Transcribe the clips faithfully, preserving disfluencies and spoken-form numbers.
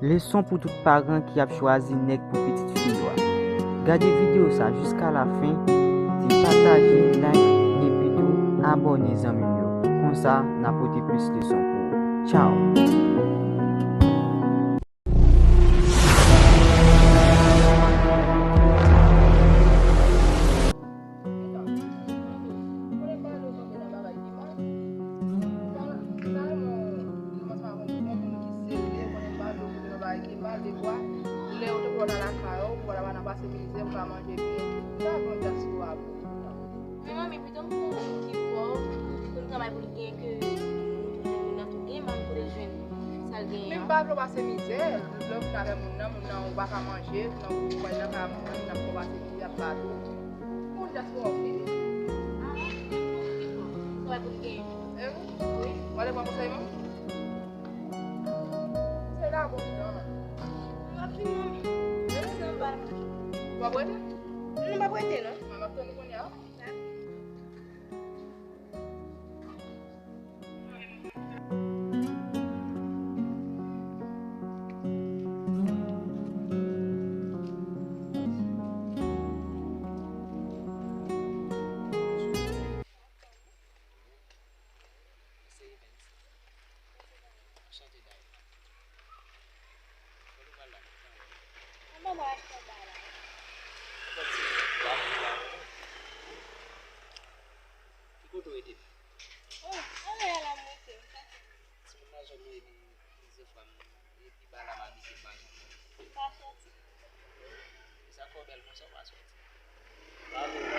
Leson pou tout paran ki ap chwazi nèg pou pitit fi yo a. Gade videyo sa jiska lafen, epi pataje, like, epi tou abòne zanmi m yo. Konsa, n a pote plis leson pou ou. Tchao! Ou konnen pale w tonbe nan bagay ki mal. Ou pa, ou pa renmen w kòmanse avè yon bon moun ki serye, ou konnen pale w tonbe nan bagay ki mal, defwa, lè yo te pran nan lakay ou, ou pa ta nan pase mizè, ou pa manje byen. Sa bon dyaspora pou ou. Men manmi, pito m pran yon moun ki pòv, pou l travay pou l gen, ke moun nan tou gen, m pa konn kote l jwenn sa l genyen an. Men m pa vle w pase mizè, lè w vin avè moun nan, moun nan ou pa ka manje, nan ou wè nan ka moun nan, nan fè w pase mizè ap pale w. Moun dyaspora w fini. Ah, travay pou n gen. E wi. Wi. W ale pran konsèy manmi. Se la bon jan. M ap vin manmi. E wi. Sa m pa. W ap rete? Non, m p ap rete non. Mwen m ap tann ou kounye a. Chante Dayou. Kote w pral la? Mwen pa pral achte anba la. Ou konn ti nèg la, la. Ki kote w rete? Oh, anlè a la m rete. Timoun nan zòn mwen epi plizyè fwa m, epi ba la m abite m pa janm. M pa soti. E sa k fè w bèl konsa, w pa soti. Pa vòlè.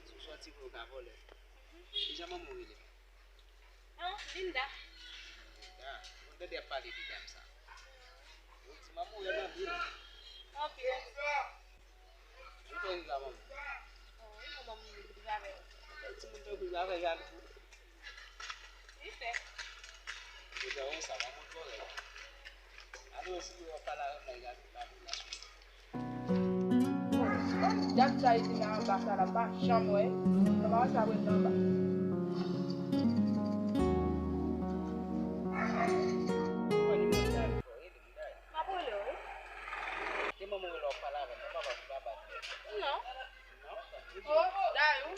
Si w soti vre, w ka vòlè. Kijan manman w rele? Ah, Linda. Linda. Ou tande y ap pale de dam sa. Yo di manman w rele anpil. Anpil. Ou fè rive a manman w? Oh, wi, manman m rive avè l. Fè timoun tankou rive avè l, jalou. Li fè. Yo di, oh, sa manman w kòrèk. Alò, si w ap pale avè m la, y ap pale la sou. Dat sa isi nan anba sa la, m pa janm wè. Nan pa wè sa ret nan anba. M ap rele w wi. Te manman w rele w ap pale avè m, non, papa, papa. Non. Non? Oh, Dayou.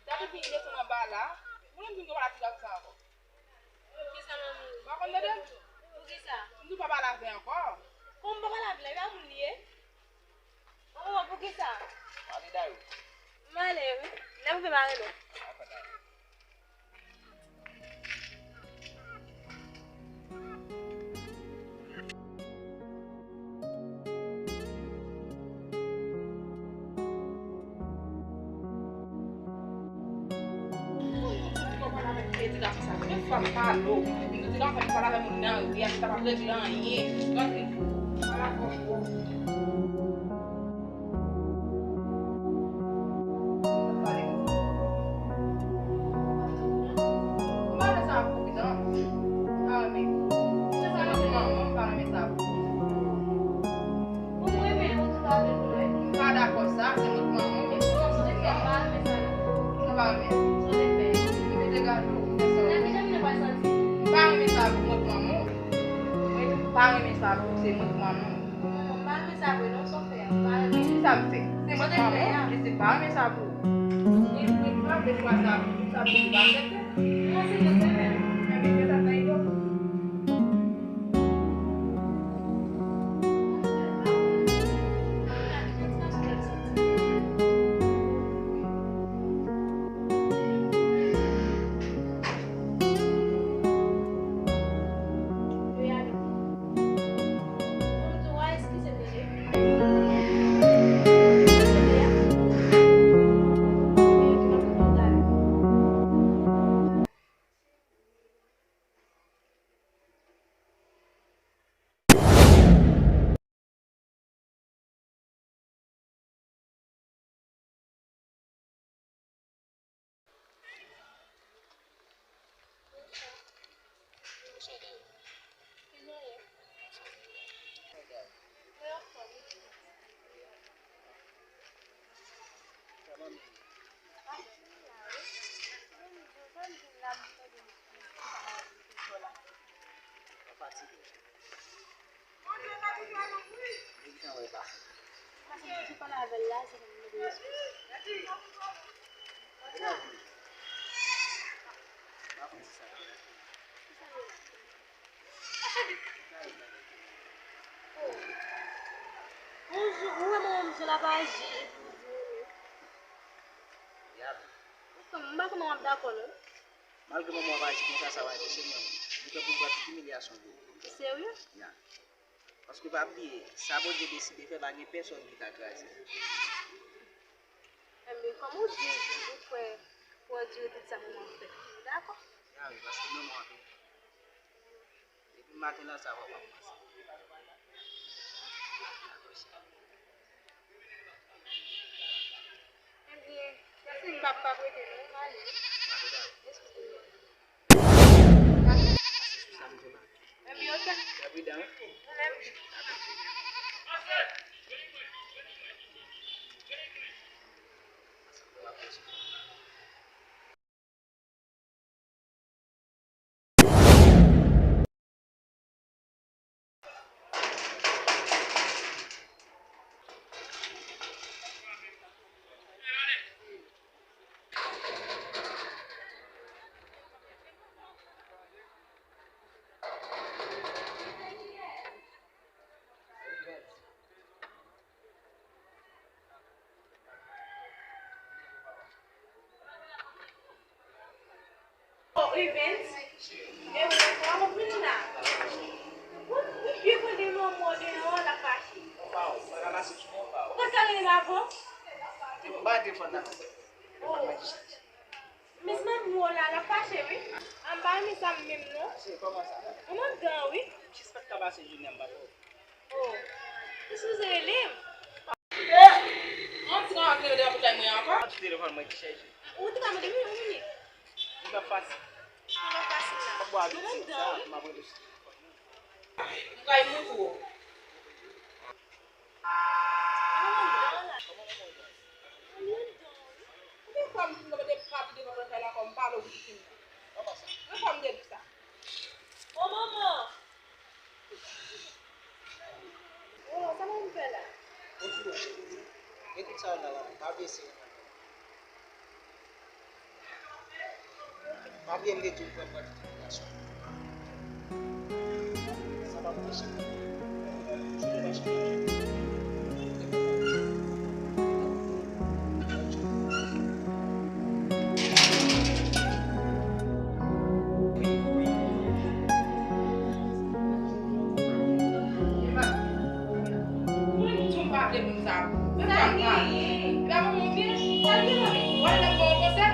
Dat epi li desann anba la. Mwen menm tou m gen pale ak ti gason sa ankò. Poukisa manmi? Ou pa konn tande? Poukisa? M di w pa pale avè l ankò. Kòman m pa pale avè l? E pa moun li ye? Oh, poukisa? Pale Dayou. M ale wi. Lè m rive m a rele w. Dakò, Dayou. Ti gason sa, premye fwa m pale w. M di gason m pale avè moun nan ri a, li pa t ap regle anyen. Gade, ala kòkò. M pa renmen sa pou ou, non. M pa renmen sa pou ou, non. M pa renmen. Se sa, non, non, non, m pa renmen sa pou ou. Ou renmen, ou di pa vle vre. M pa dakò sa, se mwen k manman w, men se kòmsi ou di non. M pa renmen sa, non. Ou pa renmen? Sa w te fè? Epi te gade w, m fè sa. Nan kijan moun nan pral santi? M pa renmen sa pou mwen k manman w. Mwen tou m pa renmen sa pou se mwen k manman w. Non, non, m pa renmen sa vre non, sa w fè a, m pa renmen. Kisa m fè? Se mwen k manman w, m di m pa renmen sa pou ou. Mwen, mwen pa vle fwa sa pou ou, sa pou ou pa aksepte. Non, se mwen k renmen. Enben, fè sa nan ido. Fatige. Li gentan wè pa. Paske m toujou pale avè l la, se pou m mande respè. M pa konn si sa ka fè. Bonjou, ou wè manman m jan l ap aji epi ou di w. Ou konn, m pa kwè manman m ap dakò non. Malgre manman w ap aji konsa, sa va enpeche m renmen w. Li pè pou m pran tout imilyasyon pou ou. Ou serye? Ya. Paske pa bliye, sa Bondye deside fè, pa gen pèsonn ki ka kraze. Enben, kòm ou di, ou kwè pou andire tout sa manman w fè. Dakò. Ya wi, paske manman w ap Depi maten la, sa fò w ap panse. Ebyen, m ap pa prete non, m ale. Eskize m. Ebyen, oke. Fè pridan, wi. Mwen menm. Oh, Evens, e ou, kòman w vin la? Ou, ou byen konnen manman w deyò a, l ap fache. Ou pa t ka rele m avan? M pa defann nan. Oh. Miss Mamou la, l ap fache wi. An pa renmen sa m menm non. Kòman sa? Ou nan dan wi. Jis pa t ka pase jounen an m pa t wè w. Oh. Eskize, rele m. Eh! An ti kòman k rele devan pou kay mwen ankò? An ti telefòn mwen ki chaje. Ou te ka mande m yon minit. Li pa fasil. Li pa fasil la. Ou nan dan wi. M ap rele sou telefòn nan. M kay moutre w. Ou gen fwa m fin mete papi devan lakay la kòm pale w pitit. Ou gen fwa m te di sa. O manman! O, sa manman m fè la? Gen tout sa w nan la, pa blese. Pa bliye m te di w pou w pran tout imilyasyon. Sa p ap anpeche m. Mwen di w m pa vle moun sa pou. Sa genyen? Epa manman w byen? Sa genyen? W al nan bon konsèy?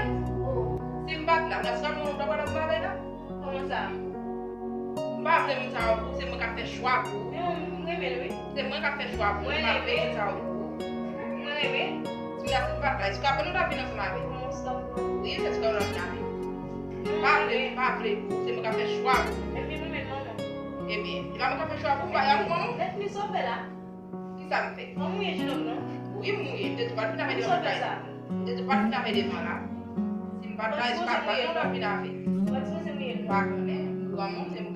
Si m pa t la, prèske manman w ta pral ap travay la. Kòman sa? M pa vle moun sa yo pou, se mwen k ap fè chwa pou. Men m renmen l wi. Se mwen k ap fè chwa pou, m pa vle moun sa yo pou. Mwen renmen. Si la, si m pa t la, èske apre nou t ap vin ansanm avè l? Wi, se èske nou t ap vin avè l. M pa vle, m pa vle pou, se mwen k ap fè chwa pou. Epi mwen menm manman. Ebyen, e pa mwen k ap fè chwa pou, m pa y ap manman. Let me sove la. Kisa m fè? Ou mouye, jenòm, non? Wi, m mouye. M te tou pral fin avè devan la. M te tou pral fin avè devan la. Si m pa t la, èske pa, pa t la, fin avè. M pa konnen, m granmoun, se m.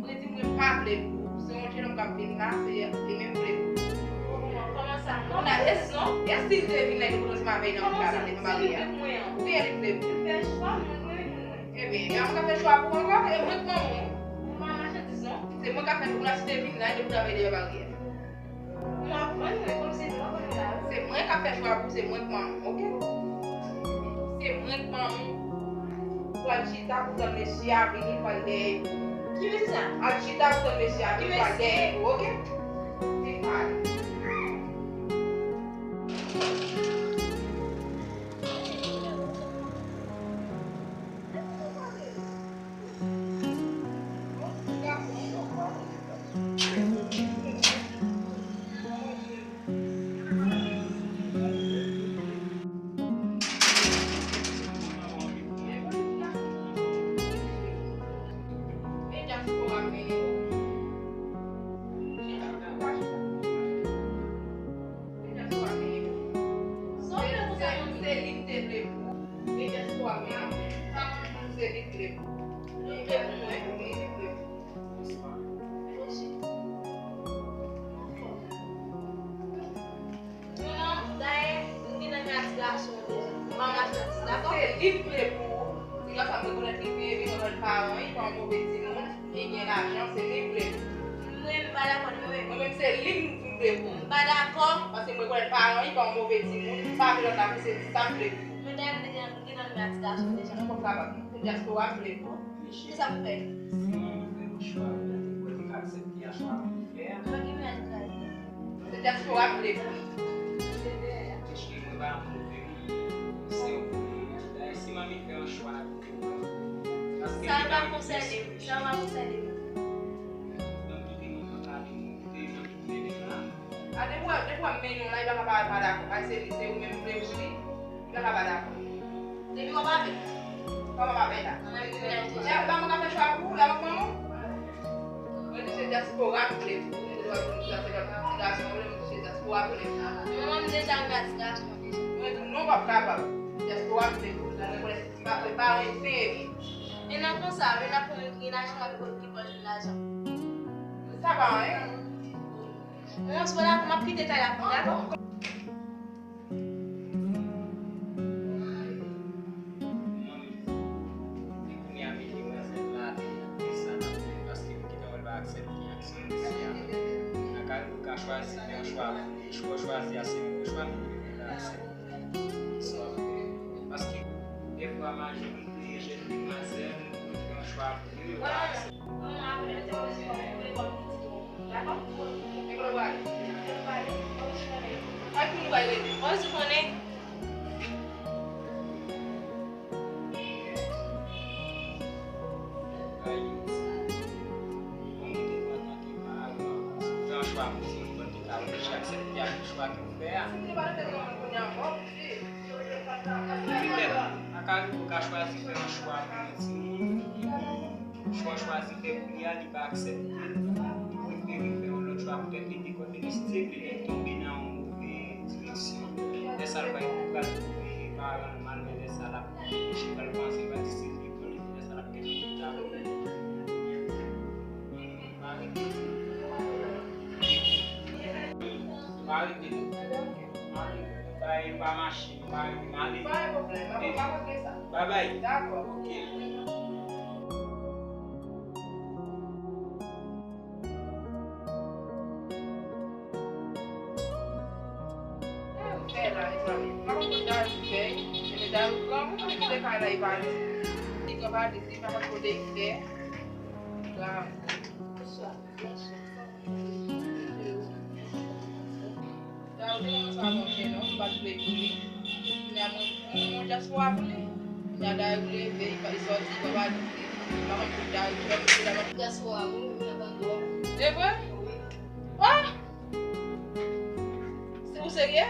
Mwen di mwen pa vle pou. Se yon jenòm k ap vin la, se li menm vle pou. Kòman sa? Kòman sa? Èske, èske li te vin la, li te pote ansanm avè l nan yon kay la, devan baryè a? Wi, li vle pou. Li fè chwa, mwen, mwen, mwen. Ebyen, e pa mwen k ap fè chwa pou ankò, e mwen k manman w. Ou pa machandiz, non? Se mwen k ap fè, pou la, si te vin la, li te pote avè l devan baryè a. M ap vann mwen kòmsi m pa konn la. Se mwen k ap fè chwa pou, se mwen k manman w, oke? Se mwen k manman w. Ou al chita pou tann mesye a vini, pou al dèyè pou. Ki mesye sa? Al chita pou tann mesye a vini, pou al dèyè pou, oke? Vin pale. Se li m te vle pou. Li te swa menm. Se li m vle pou. Li vle pou mwen. Wi, li vle pou. Bonswa. Li m vle pou ou. Ti gason ap rekonèt li pi epi mwen konn paran, li pa yon move timoun, li gen lajan, se li m vle pou ou. Mwen, m pa dakò, non, mwen. Mwen menm se li m vle pou ou. M pa dakò. Paske mwen rekonèt paran, li pa yon move timoun, m pa vle lòt la pou se li sa m vle pou ou. Mwen dayè m te gen, gen nan men a ti gason deja. Mwen pap kapab, non. Se dyaspora m vle pou ou. Kisa pou fè? Si manman fè yon chwa, ou te kwè li ka aksepte a chwa pou li fè a? Mwen gen menaj kraze. Se dyaspora m vle pou li. Mesye, mwen pa move moun, se yon bon moun. Dayè, si manmi fè yon chwa, paske sa pa konsène m, sa pa konsène m. Ban m kite manman pale, mwen kite manmi mennen m la. A, depi w, depi w ap mennen w la, li pa ka pa, pa dakò. Kay se li, se ou menm vle pou li, li pa ka pa dakò. Depi w ap avè l. Kòman w ap avè l la? Mwen menm ki menaj deja. Lè, la mwen ka fè chwa pou ou, la mwen pran ou. Mwen di se dyaspora m vle pou ou. Mwen di w ap vin pou sa, se lòt ti gason, mwen di se dyaspora m vle pou ou. Mwen menm deja, mwen pa ti gason deja. Mwen di w non, w p ap kapab. Dyaspora m vle pou ou. Mwen rekonèt, mwen pa, mwen pa renmen epi. E nan konsa, men n ap pran yon ki lajan avèk yon ki pòch lajan. Sa pa anyen. Mwen, se la pou m ap kite kay la pou m, dakò? Manmi, se kounye a m ede manzè la, de sa n ap fè, paske m gentan wè l pa aksepte aksyon mesye a. Nan ka ou ka chwazi fè yon chwa pou li, chwa w chwazi a se yon bon chwa, men li pa aksepte. So, paske defwa majorite jèn demwazèl fè yon chwa pou yo, yo pa aksepte. Fè yon chwa pou timoun, bon, te ka oblije aksepte ak chwa ke w fè a. Li menm, nan ka ou ka chwazi fè yon chwa pou yon timoun, chwa w chwazi fè pou li a, li pa aksepte, li prefere fè yon lòt chwa poutèt li te konn deside ke li tonbe nan yon move direksyon. Lè sa l pral, li pral twouve paran l mal, men lè sa l ap cheval panse, li pral deside li konnen lè sa l ap gen pita. Pa rete. Pa rete. Pa rete. Pa rete. Pa mache. Pa rete. Pa rete. Pa gen pwoblèm. Pa gen pwoblèm. Bye bye. Dakò. Ok. Fè la, mezanmi. Pa konn kote Dayou fè. Men Dayou granmoun, li kite kay la, li pati. Li pran valiz li, pa konn kote li fè. Granmoun. Dayou te konn sa bon fè non, m pa t vle pou li. Kounye a mwen, mwen, mwen dyaspora pou li. Kounye a Dayou leve, li pa, li sòti, li pran valiz li. Pa konn kote Dayou, li pa konn kote Dayou. Dyaspora, wi, mwen abandone. E vre? Ah! Se ou serye?